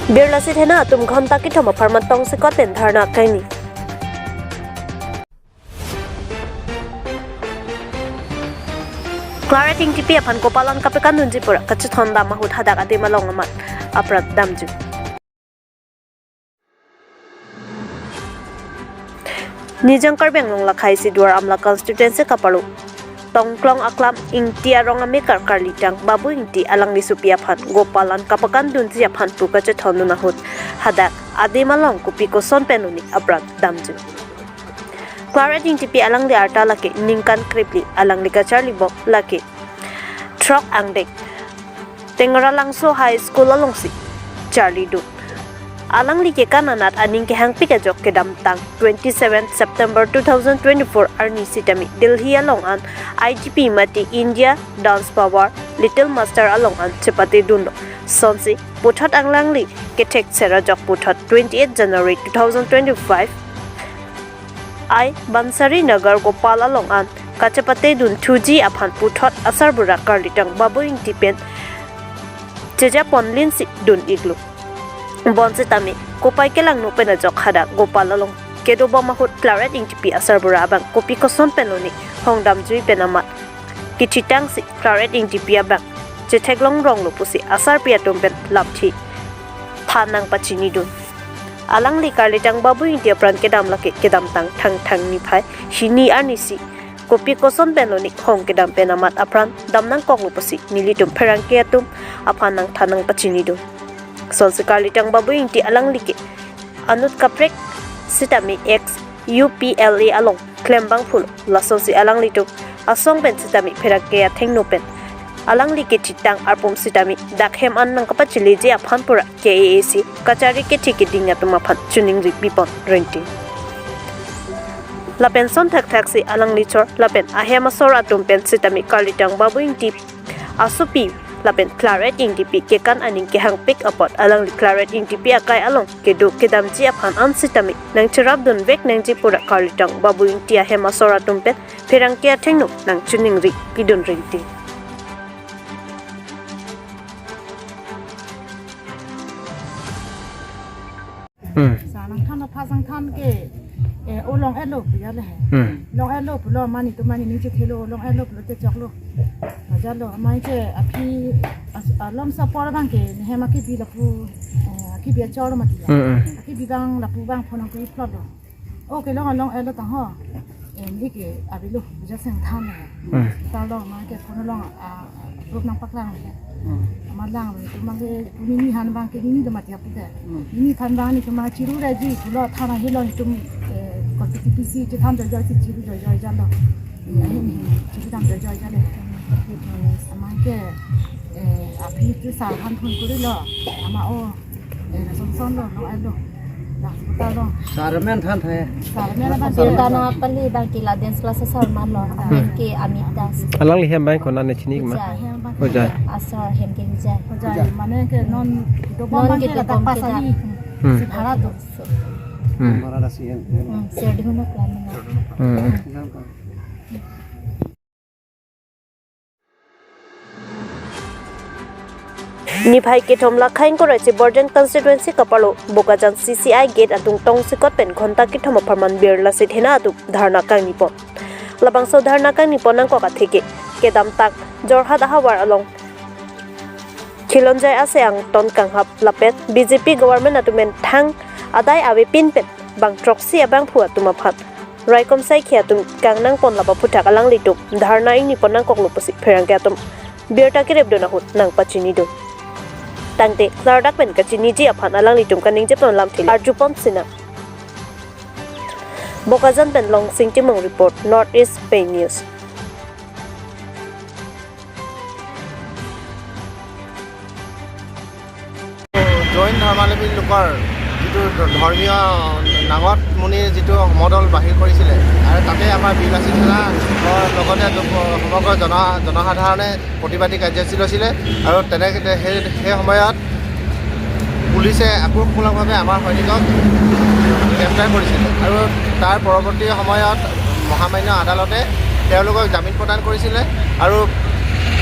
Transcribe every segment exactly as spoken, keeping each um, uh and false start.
Birla Sethena atum ghonta kethom apharman tongsekot pen dharna kangni. Claret Engtipi aphan Gopalan kapekandunji pura kachethondam ahut hadak adim along amat apran damju. Nijang Karbi Anglong lakhai si Duar Amla constituency kapalo Tongklong aklam Ingti arong amekar karlitang Babu Ingti alangli sopi aphan Gopalan kapekandunji aphan pu kachethondun ahut hadak adim along kopi koson pen lone apran damju. Claret Engtipi alangli arta lake ningkan krepli, alangli kacharlibom lake throk angdeng Tengralangso High School alongsi charlidun. Alangli kekan anat aning kehangpik ajok kedamtang twenty-seven September two thousand twenty-four arni sitame Delhi along an I G P mate India Dance Power Little Master along an chepatedunlo. Sonsi puthot alangli kethekser ajok puthot twenty-eight January two thousand twenty-five I Bansari Nagar Gopal along an kachepatedun thuji aphan puthot asarbura karlitang Babu Ingti pen chejaponlinsi dun-iklo. Bonsitame kopai kelangno pen ajok hadak Gopal along kedobom ahut Claret Engtipi asarbura abang kopi koson pen lone hongdamjui pen amat kithitangsi Claret Engtipi abang chetheklongronglo pusi asarpi atum pen lamthi than nangpachinidun. Alangli karlitang Babu Ingti apran kedam lake kedamtang Thangthang niphai hini arnisi kopi koson pen lone hong kedam pen amat apran damnangkoklo pusi nelitum pherangke atum aphan nangthan nangpachinidun. Sonsi karlitang Babu Ingti alangli ke anut kaprek sitame ex U P L A along klembangphulo. Lasonsi alanglitum asong pen sitame pherangke athengno pen alangli kethitang arpum sitame dak hem an nangkapachiliji aphan pura K A A C kachari kethe keding atum aphan choningri pipon rinti. Lapen son thakthaksi alangli chor lapen ahem asor atum pen sitame karlitang Babu Ingti asopi lapen Claret Ingtipi kekan aning kehangpik apot alangli Claret Ingtipi akai along kedo kedamji aphan an sitame nangcherapdunvek nangji pura karlitang Babu Ingti ahem asor atum pen pherangke athengno nangchoningri pidun rinti. Hmm. Sa nangthan lo, phasang than ke, eh, o long-etlo pu jale he. Hmm. Long-etlo pulo mane to mane ningje thelo, long-etlo pulote choklo. Jalo, amai ke aphi as-, alom sa apor abang ke, nehem akibi lapu, eh, akibi achor mati. Hmm, hmm. Akibi abang lapu abang phone ko iplot lo. O kelong along-etlo tangho. Eh, neli ke avelo, bijak seng than lo. Hmm. Hospital along amai ke phone along, ah, group nangpaklang lo. Hmm. Amat lang lo, itum abang ke, itum nini aphan abang ke nini do mati apu ke. Hmm. Nini aphan abang nelitum abang chiru raji, pulo thana hilong itum, eh, konstitusi chethan joijoi si chiru joijoi jalo. Hmm. Ahin hin, chiru than joijoi jalo. Amai ke, eh, aphi ke sa aphan phone korilo. Ama o, eh, lason son lo, long-etlo. Dak hospital along. Sar amen than thai. Sar amen abang ke. Sar kana pali abang ke la dance class asar man lo. Amen ke Amit Das. Alangli hem abang konat ne chini ma? Hojai. Hojai. Asar hem ke Hojai. Hojai. Mane ke non do non abang ke ke do ladak bom ke pasali. Hmm. Si bhara do. Hmm. Hmm, sir di hono plan na. Hmm. Niphai kethom lakhai ingkoi ra isi Borjan constituency kapalo Bokajan C C I gate atum tongsekot pen ghonta kethom apharman Birla Sethena atum dharna kangnipon. Labangso dharna kangnipon nangkok atheke kedamtang Jorhat ahavar along Khilonjai ase angton kanghap lapen B J P government atum pen thang adai avepin pen bang throksi abangphu atum aphan raikom saikhi atum kangnangpon lap aphuthak alanglitum dharna ingnipon nangkoklo pusi pherangke atum birta kerepdun ahut nangpachinidun. Tangte klardak pen kachiniji aphan alanglitum kaningjepon lamthe arjupon sinang. Bokajan pen Longsing Timung report, North East Pei News. Jain ধৰ্মাৱলম্বী লোকৰ যিটো ধ-, ধৰ্মীয় নাঙঠ মুনিৰ যিটো সমদল বাহিৰ কৰিছিলে আৰু তাতে আমাৰ বিৰলা সিং সেনাৰ লগতে সমগ্ৰ জন-, জনসাধাৰণে প্ৰতিবাদী কাৰ্যসূচী লৈছিলে আৰু তেনেকে সেই, সেই সময়ত পুলিচে আক্ৰোশমূলকভাৱে আমাৰ সৈনিকক গ্ৰেপ্তাৰ কৰিছিলে আৰু তাৰ পৰৱৰ্তী সময়ত মহামান্য আদালতে তেওঁলোকক জামিন প্ৰদান কৰিছিলে আৰু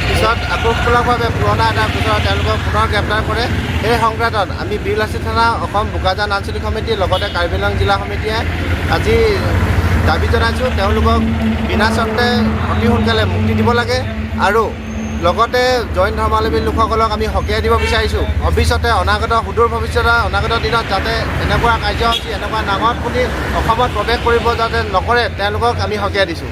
পিছত আক্ৰোশমূলকভাৱে পুৰণা এটা গোচৰত তেওঁলোকক পুনৰ গ্ৰেপ্তাৰ কৰে। সেই সংক্ৰান্তত আমি বি লাচিত থানা, অসম বোকাজান আঞ্চলিক সমিতি, লগতে কাৰ্বি আংলং জিলা সমিতিয়ে আজি দাবী জনাইছোঁ, তেওঁলোকক বিনা চৰ্তে অতি সোনকালে মুক্তি দিব লাগে আৰু লগতে জৈন ধৰ্মাৱলম্বী লোকসকলক আমি সকীয়াই দিব বিচাৰিছোঁ। ভৱিষ্যতে, অনাগত, সুদূৰ ভৱিষ্যতে, অনাগত দিনত যাতে এনেকুৱা কাৰ্যসূচী, এনেকুৱা নাঙঠ পুলি অসমত প্ৰৱেশ কৰিব যাতে নকৰে, তেওঁলোকক আমি সকীয়াই দিছোঁ।